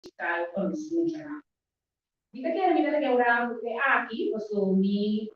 Musical pa nos muchanan. Mi ta kere mi ta laga un rato te aki paso mi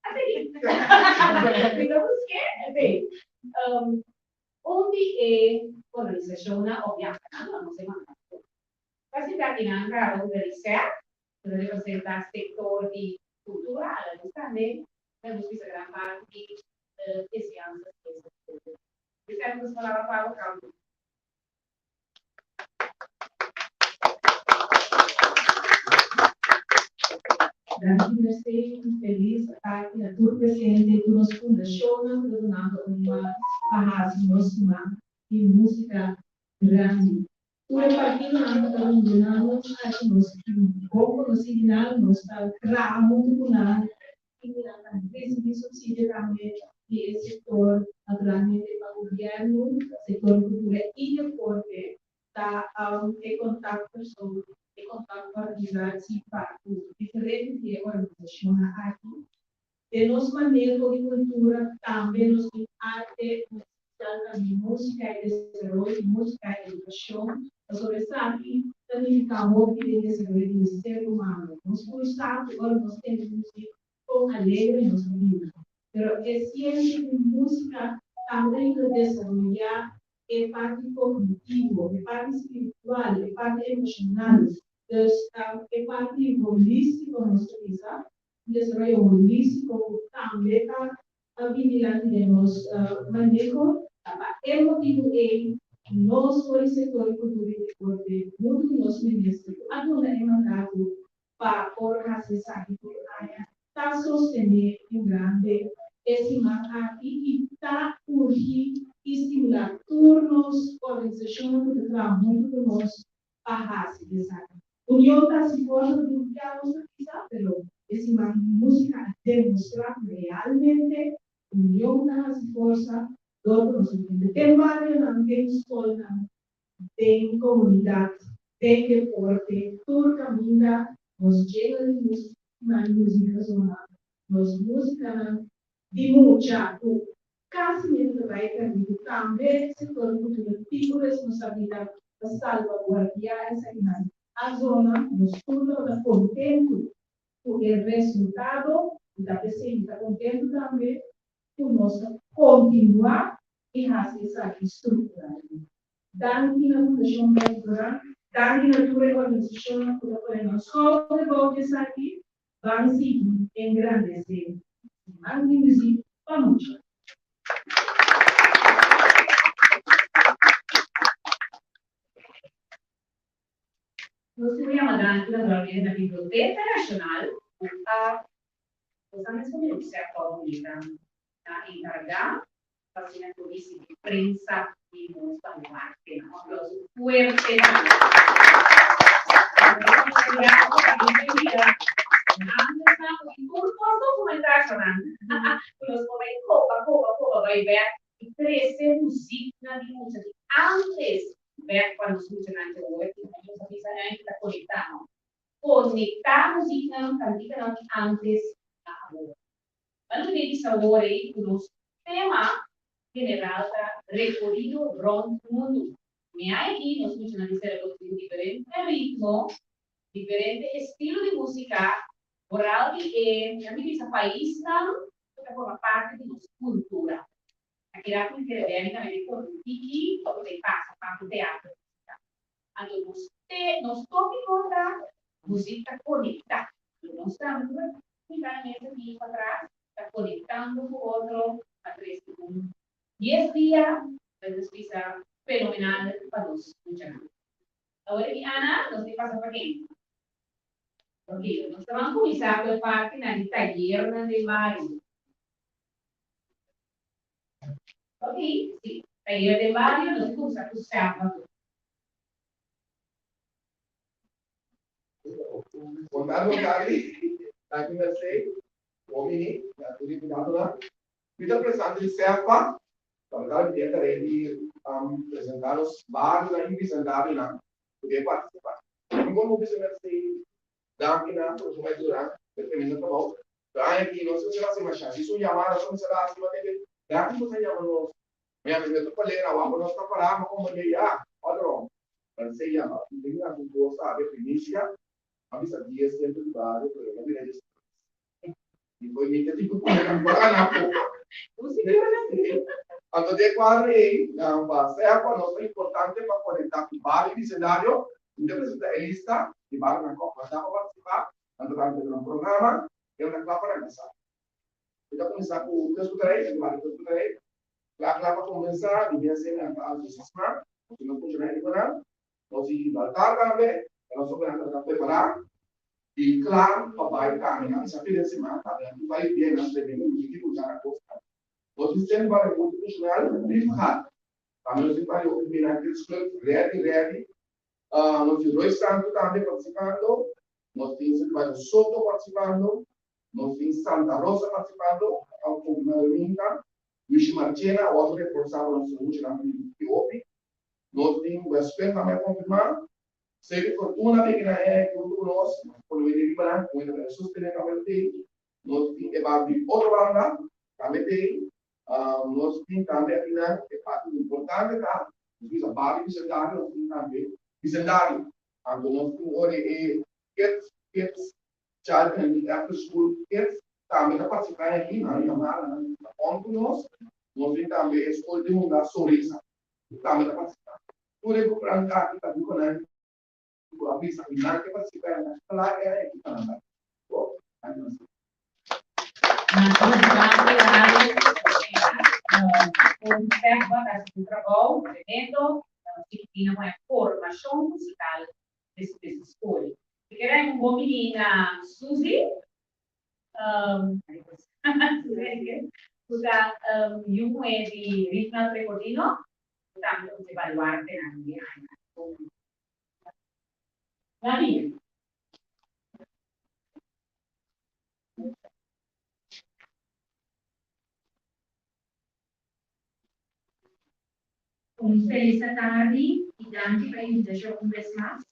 a sigui mi ta busk'é esei. Un di e organisashonnan of ya nan no se manda ta sinta akinan kaba ku ta di sèt ku ta representá sektor di kultura ala nos tambe ta nos bisa gran parti di enseñansa di sèt nos palabra pa bo kaba. Danki Mercé, un felis atardi na tur presente i tur nos fundashonnan ku ta dunando un man pa hasi nos siman di músika grandi. Tur e partidonan ku ta rondona nos aki nos tin bon konosí di nan, nos ta traha huntu ku nan i ku nan ta risibí supsidio tambe di e sektor, naturalmente pa gobièrnu, sektor kultura i deporte ta e kontaktpersoon, e kontaktorganisatie pa ku diferente di e organisashonnan aki. Den nos maneho di kultura tambe nos tin arte, nos espesial tambe músika i desaroyo di músika i edukashon, pasobra esaki ta nifiká hopi den desaroyo di nos ser humano. Nos por sa ku ora nos tende músika kon alegre nos ta bira, pero e siensia di músika tambe ta yuda desaroyá e parti kognitivo, e parti spiritual, e parti emoshonal, dus e parti holístiko nos ta bisa, un desaroyo holístiko ku tambe ta bini dilanti den nos maneho. Ta pa e motibu ei nos for di sektor di kultura i deporte huntu ku nos minister ku a duna e mandato pa por hasi esaki tur aña ta sostené en grande e siman aki i ta urgi i stimulá tur nos organisashonnan ku ta traha huntu ku nos pa hasi esaki. Union ta hasi forsa ta dun kia nos ta bisa, pero e siman músika a demostrá ku realmente union ta hasi forsa dor ku nos ta tende den barionan, den skolnan, den komunidat, den deporte, tur kaminda nos jega di siman músika zona nos músikanan di mucha ku kasi mente ta bai pèrdí ku tambe sektor di kultura tin un responsabilidat pa salbaguardiá esakinan. A zona nos tur tabata kontentu ku e resultado i ta p'esei mi ta kontentu tambe ku nos ta kontinuá i hasi esaki strukturalmente. Danki na Fundashon Bèt Duran, danki na tur e organisashonnan ku ta pone nan skouder bou di esaki. Ban sigui engrandesé Siman di Muzik pa Mucha. Nos tin un yama danki naturalmente na Biblioteka Nashonal ku a Nos a mes ku Sèptò Bonita na enkargá pa asina ku risibí prensa di nos baluarte. Un aplauso fuerte na nan. Tur por dokumentashonnan ku nos por bai koba, koba, koba bai bèk i trese musiknan di mucha di ántes bèk pa nos muchanan di awor i nos a bisa nan ta konektá no. Konektá musiknan, kantikanan di ántes na awor. Ban tene di sabor ei ku nos tema general ta rekorido rònt mundu. Mi aki nos muchanan di Sera Luz tin diferente ritmo, diferente estilo di músika, vooral di e, nan mi bisa paisnan ku ta forma parti di nos kultura. Aki rato mi kere bèni tambe di konta un tiki ku ta pasa pa ku teatro músika. Anto nos te, nos tópiko ta muzik ta konektá. Nos tambe Mira e mesa aki patras ta konektando ku otro a trese un dies dia ta bisa fenomenal pa nos muchanan. Awor aki Ana nos tin pasa pa ken? Ok, nos ta ban kuminsá ku e partinan di tayernan den bario. Ok, si, tayer den bario nos tin kuminsá ku sábado. Bon tardi, danki Mercé, bon bini na tur invitadonan. Mi ta presente di SEFPA, tabata mi tin e tarea di presenta nos barionan i bisendarionan ku ke partisipá. Mi por bisa Mercé, danki na Profesor Mike Duran pa e tremendo trabou. Pero aña aki nos a hasi masha. Si su yamada nos a kuminsá ta hasi batente, danki ku nos a yama nos. Mi a mi ta palera, wak nos ta pará, mi a komprendé ya, otro. Mercé yama mi den algun kos sabi primicia a bisa dies centro di bario pero el a bira 13 mi por mi ta tin ku pone nan por gana poko anto den kuadro ei nan pa sea ku nos ta importante pa konekta ku bario i bisendario mi ta presenta e lista di barionan ku a manda pa partisipa nan ta tambe den nan programa i nan ta kla pa regresa. Mi ta kuminsá ku tres ku tres, e bario tres ku tres. Kla kla pa kuminsá, mi bien sena ta alto sisma, nos no funshoná e nan. Nos di Gibraltar tambe, e nos hobennan ta prepará i kla pa bai tambe. Nan bisa fin de siman tambe nan tur bai bien, nan tremendo muzik di funshoná na kosta. Nos di Sint Barrio Multifunshonal, Briefgat. Tambe nos tin bario hopi minan Kids Club, ready ready. Nos tin Roy Santo tambe partisipando, nos tin Sint Barrio Soto partisipando. Nos tin Santa Rosa participando, a confirma Dominga, Luigi Marchena a wordo reforsa pa nos muchanan di hopi. Nos tin Westpunt tambe a confirma. Sebi Fortuna ta kina e hunto cu nos, nos pone wende riba nan, cu wende ta sostene tambe t'ey. Nos tin e bar di otro banda tambe t'ey. Nos tin tambe akinan e parti importante ta, nos bisa bario bicendario, nos tin tambe bicendario. Anto nos tin ora e kids, kids Child and After School Kids tambe ta partisipá aki, nan a yamá nan ta on ku nos. Nos tin tambe e skol di hunga Sonrisa ku tambe ta partisipá. Tur e gruponan aki ta gruponan ku a bisa ku nan ke partisipá i nan kla e ekipanan bai. Bo, danki nos. Nan ta grandi grandi un Pegba ta hasi un trabou tremendo, nos tin ku bini formashon musikal despues di skol. Mi kere un bon bini na Suzy, ku ta yu muhé di Ritmel Recordino, ku tambe ta un dje baluartenan di e aña. Nadine. Un felis atardi i danki pa e invitashon un bes mas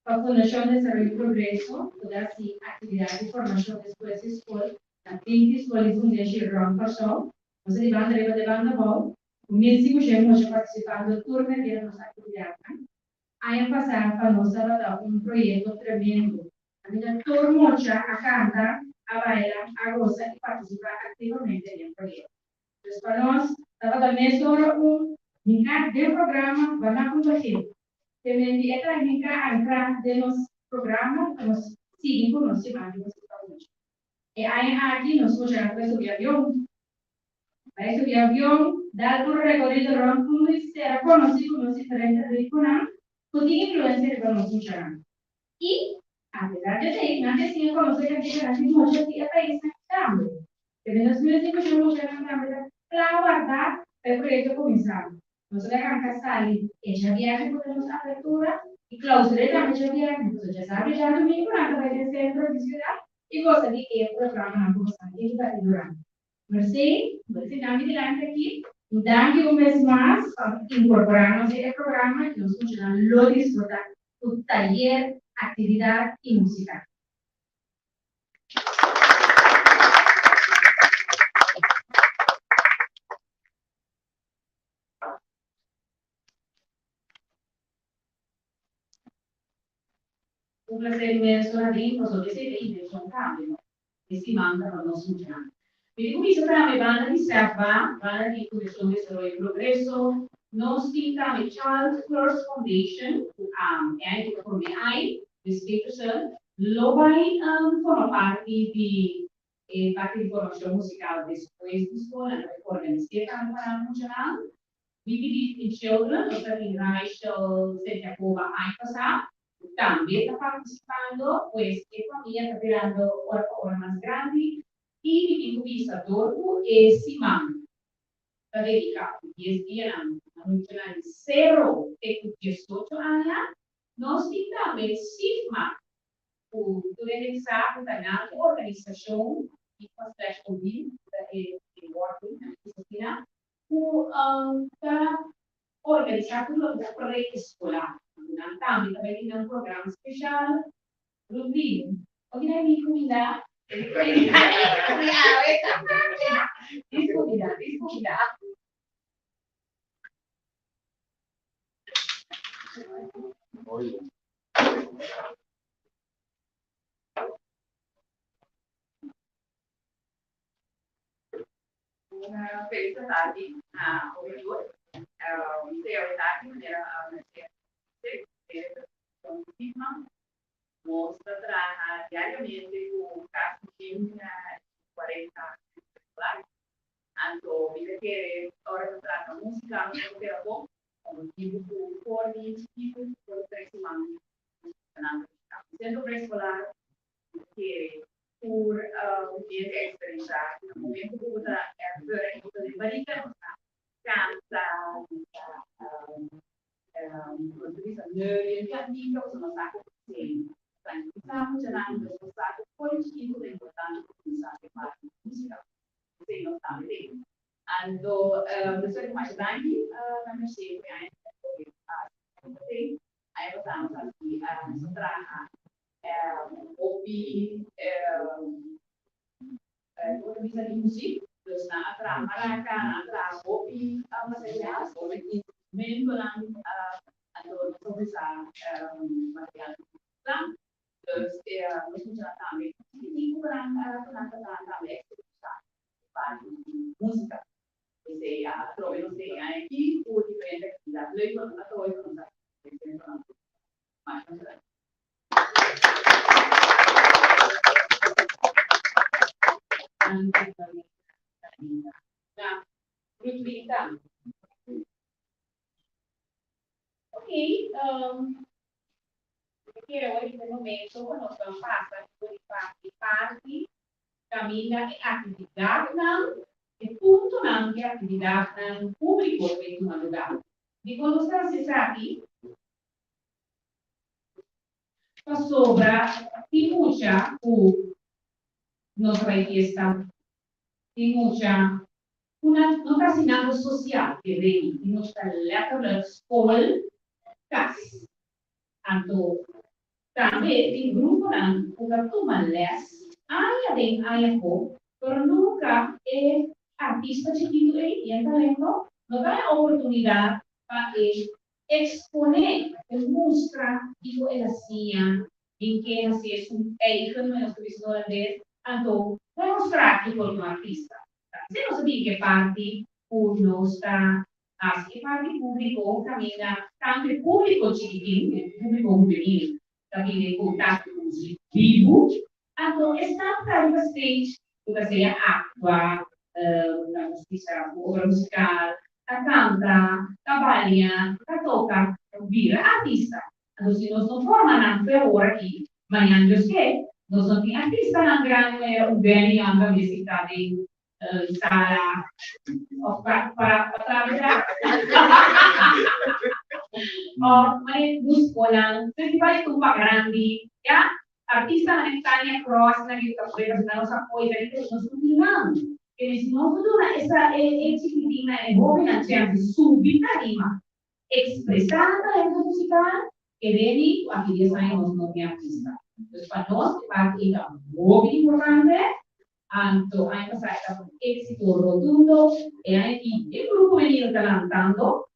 pa Fundashon Desaroyo i Progreso ku ta hasi aktividat di formashon despues di skol na 20 skol di fundeshi rònt Kòrsou. Nos ta di banda riba te banda abou ku 1500 mucha partisipando tur merdía na nos aktividatnan. Aña pasá pa nos tabata un proyekto tremendo. Kaminda tur mucha a kanta, a baila, a gosa i partisipá aktivamente den e proyekto. Pues pa nos tabata mesora un hinká den programa Bana ku Bajé. Te men di e ta hinká ankrá den nos programa pa nos sigui ku nos siman di músika mucha. E aña aki nos muchanan ta bai subi avion. Bai subi avion, dal un rekorido rònt mundu i sera konosí ku nos diferente ritmonan ku tin influensia riba nos muchanan. I, apesar di esei, nan ta siña konosé kantikanan di mucha di e paisnan tambe. Te den 2005 dje muchanan tambe ta kla wardá pa e proyekto kuminsá. Nos a ranka sali e djabièrnè ku ta nos apertura i klausur'é tambe djabièrnè, pasobra djasabra i djadumingu nan ta bai den sentro di siudat i gosa di e programanan ku nos a riba i durante. Mercé, bo ta sinta mi dilanti aki. Danki un bes mas pa inkorporá nos den e programa i nos muchanan lo disfrutá ku tayer, aktividat i músika. Un placer inmenso Nadine, pasobra esei ta intencion tambe, no? E siman ta pa nos muchanan. Mi tin cu bisa tambe banda di SEFBA, banda di Fundacion Desaroyo y Progreso, nos tin tambe Child First Foundation cu a e aña cu ta prome ai, Miss Peterson, lo bay forma parti di e parti di formacion musical despues di school, nan ta bay organise tambe pa nan muchanan. We Believe in Children, nos ta tin Rachel Sentiacoba aña pasa, cu tambe ta participando, pues e famia ta birando ora pa ora mas grandi y mi tin cu bisa dor cu e siman ta dedica cu dies dianan na muchanan di cero te cu diesocho aña, nos tin tambe SIFMA cu tur hende sa cu ta nan e organisacion, SIFMA slash OB, cu ta e working nan bisa asina, cu ta Organisá tur loke ta pre-eskolar. Nan tambe ta bai tin nan programa speshal. Rubin, Oki nan mi kumindá? Dis kumindá, dis kumindá. Un felis atardi na oidor. Mi ta yama taki manera Merced a Nos ta traha diariamente ku kasi 140 escolar. Anto mi ta kere ora ta trata músika nos ta keda bon pa motibu ku for di chikitu for di tres siman nan ta musika. Un sentro preeskolar mi ta kere tur hende a eksperenshá na momentu ku bo ta èrt i bo ta den barika nos ta kanta, nos ta Nos ta bisa neurien cantica pasobra nos sa cu esey ta tranquilisa muchanan, dus nos sa cu for di chiquito ta importante pa cuminsa e parti di musica. Esey nos tambe tin. Anto nos ta di masha danki na Mercé cu e aña pasá aña pasá nos a nos a traha hopi Bo ta bisa di muzik, dus nan a traha maraca, nan a traha hopi material, hopi instrumentonan, anto nos a usa material di nan. Dus nos muchanan tambe chikitin ku nan ku nan ta traha tambe experimenta e parti di musica. Esei atrobe nos den aki ku diferente actividad leuk atrobe pa nos a Masha danki. Na Ruth Ok, um, kere hoy e momento ku nos van pasa por parti parti kaminda e aktividatnan, e puntonan di aktividatnan públiko ta tuma lugá. Dikon nos ta hasi esaki? Pasobra tin mucha ku no ta bai fiesta, tin mucha ku nan no ta hasi nada sosial ke rei, tin mucha ta letterlijk skol kas. Anto tambe tin gruponan ku ta tuma les aña den aña afó, pero nunka e artista chikitu ei i e talento no ta haña oportunidat pa e Exponé, e mustra kiko el a siña, den ke hasié su eigen, nos ta bisa na holandés, anto demostrá kiko ta un artista. Si nos a bin ku e parti ku nos ta hasi e parti públiko kaminda tantu e públiko chikitin, e públiko hubenil ta bin den kontakto ku muzik bibu, anto esnan ku ta riba stage ku ta sea aktua, nos bisa ku obra musikal, ta kanta, ta balia, ta toka, ta bira artista. Anto si nos no forma nan fe awor aki, mañan Dios ke, nos no tin artistanan grandi manera un Benny Yanga mester ta den sala of pa para pa tra of manera musikonan, festival di tumba grandi, ya. Artistanan e Tania Cross nan di ta prueba si nan nos apoya di nos no tin nan. Kende si nos no duna esa e e chikitinnan e hobennan chèns di subi tarima, ekspresá nan talento musikal, kende di ku aki dies aña nos no tin artista. Dus pa nos e parti ei ta hopi importante. Anto aña pasá e tabata un éksito rotundo. E aña aki e grupo Menino ta lantando.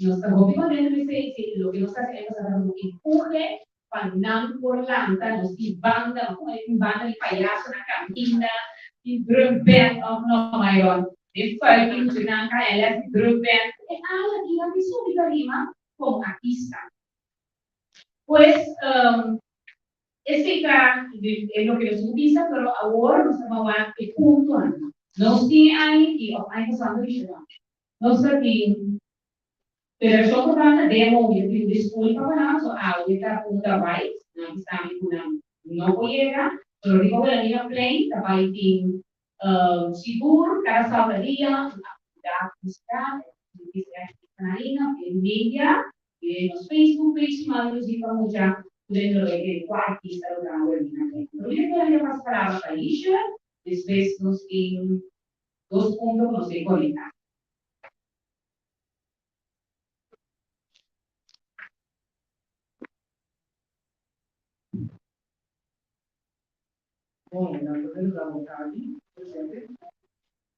Nos ta hopi contento cu esey, si loke nos ta haci aña pasado tabata un empuje pa nan por lanta, nos tin banda, nos pone tin banda di payaso na cantina, tin drum band, of no Myron, den fuik tin muchanan ka haya les di drum band, e aña aki nan tin subi tarima como artista. Pues, esey ta loke nos tin cu bisa, pero awor nos ta bawa e puntonan. Nos tin e aña aki, of aña pasado, no, Nos ta tin Federashon ku ta demo mi ta pidi diskulpa pa nan so awe ta punta right nan bisa mi ku nan no por yega pero riba Wilhelmina Plein ta bai tin sigur kada sabra dia un aktividat musikal den media den nos Facebook page Mami Muzik pa Mucha ku den lo e kua artista lo ta na Wilhelmina Plein pero mi ta kere mi ta pasa palabra pa Lisha despues nos tin Dos punto ku nos tin konektá. Bon, na primer lugar bo ta aki presente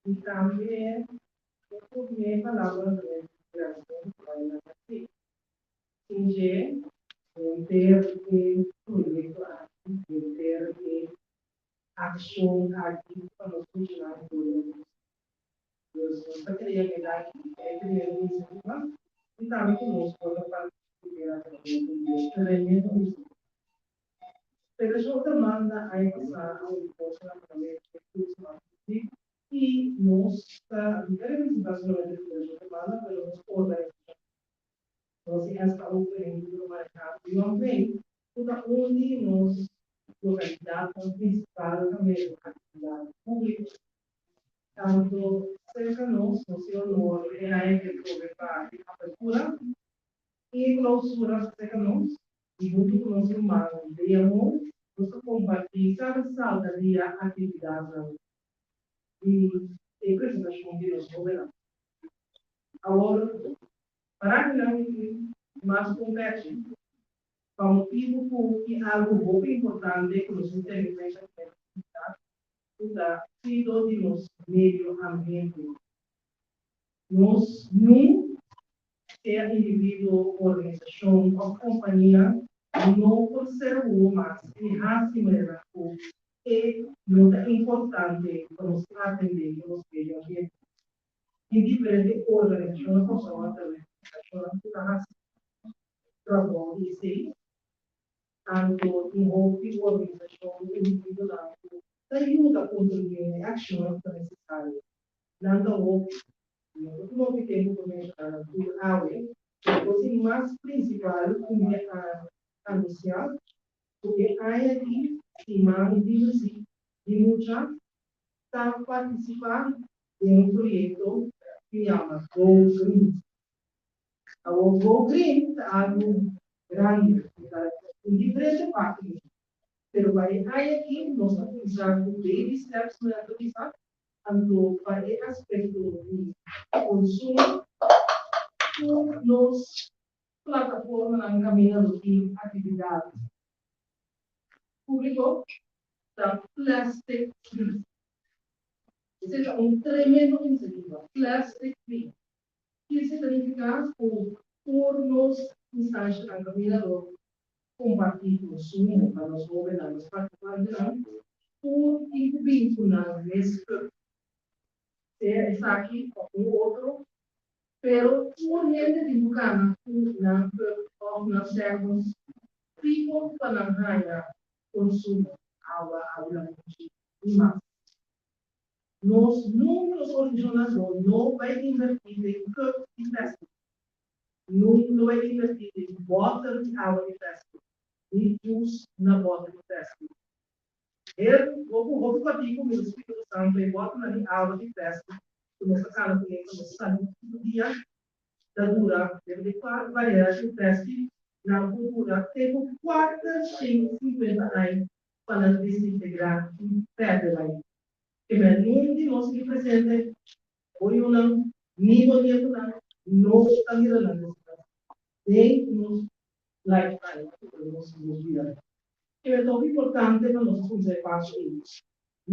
y tambe e prome palabra di graticion ta bai na Mercé. Sin dje. Henter e proyekto aki, henter e akshon aki pa nos funshoná dor di nos. Dus nos ta krea medaki e primero inisiativa i tambe ku nos por ta partisipá den e tremendo inisiativa. Federashon ta manda aña pasá a un kurso na Parlamento e kurso mas difísil i nos ta representá solamente Federashon ta manda pero nos organisashon. Nos di SAO por ehempel ta manehá Young Bay ku ta un di nos lokalidatnan prinsipal kaminda ku aktividat públiko. Tantu serka nos, nos tin honor e aña ke trobe pa e apertura i e klousura serka nos i huntu ku nos rumannan den amor nos ta kompartí kada salta dia aktividatnan di e presentashon di nos hóbennan. Awor, para ku nan mas ku un pèchi, pa motibu ku tin algu hopi importante ku nos tin tene kuenta ku e komunidat ku ta kuido di nos medio ambiente. Nos nu, sea individuo, organisashon òf kompania, no por ser wowo mas i hasi manera ku e no ta importante pa nos atendé ku nos medio ambiente. Tin diferente organisashon na Kòrsou atraves di fundashonnan ku ta hasi trabou di esei. Tantu tin hopi organisashon i individuonan ku ta yuda kontribuí na e akshonnan ku ta nesesario. Nan ta hopi. No ta tuma hopi tempu pa menshoná nan tur awe, pero kos di mas prinsipal ku mi a anunsiá ku e aña di Siman di Muzik di Mucha ta partisipá den un proyekto ku yama Go Green. Awor Go Green ta algu grandi, e ta un diferente parti di dje. Pero pa e aña aki nos a kuminsá ku baby steps manera ta bisa, anto pa e aspekto di konsumo ku nos plataformanan kaminda lo tin aktividat públiko ta plastic free. Esei ta un tremendo inisiativa, plastic free. Esei ta nifiká ku tur nos instanshanan kaminda lo kompartí konsumo pa nos hóbennan, nos partisipantenan, tur tin ku bin ku nan mes cup, sea esaki òf un otro, pero tur hende tin ku kana ku nan cup òf nan thermos fiho pa nan haña konsumo, awa, awa dushi i mas. Nos nunka nos organisashonnan lo no bai invertí den cup di plastic. Nunka lo bai invertí den bòter di awa di plastic, ni jus na bòter di plastic. Hel hopi hopi kòrtiku mi ta splika bosan ku e bòternan di awa di plastic ku nos ta kana kuné pa nos sali tur dia ta dura debe di variedad di plastic nan por dura te ku 450 aña pa nan desintegrá i pèrdè bai. Kem'e nun di nos aki presente, bo yunan ni bo nietonan no ta mira nan desintegrá den nos lifetime, den nos bida. Kem'e ta hopi importante pa nos kuminsá e paso ei.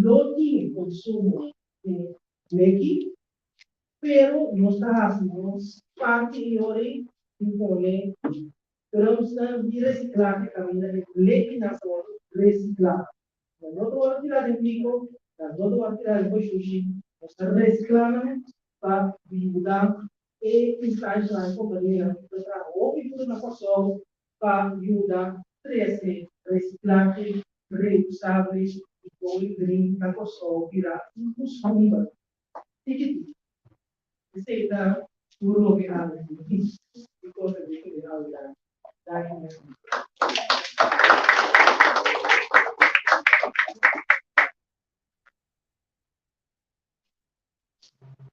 Lo tin konsumo di meki, pero nos ta hasi nos parti i ora ei di pone Drumsnan di resiklahe kaminda e blekinan ta wòrdu resiklá. Nan no ta wòrdu tirá den piko, nan no ta wòrdu tirá den boshushi. Nos ta resiklá nan pa yuda e instanshanan, e kompanianan ku ta traha hopi duru na Kòrsou pa yuda trese resiklahe reusabel i going green na Kòrsou bira un kustumber. Tiki tiki. Esei ta tur loke ami tin di kontribuí ku e awe danki. Danki mes.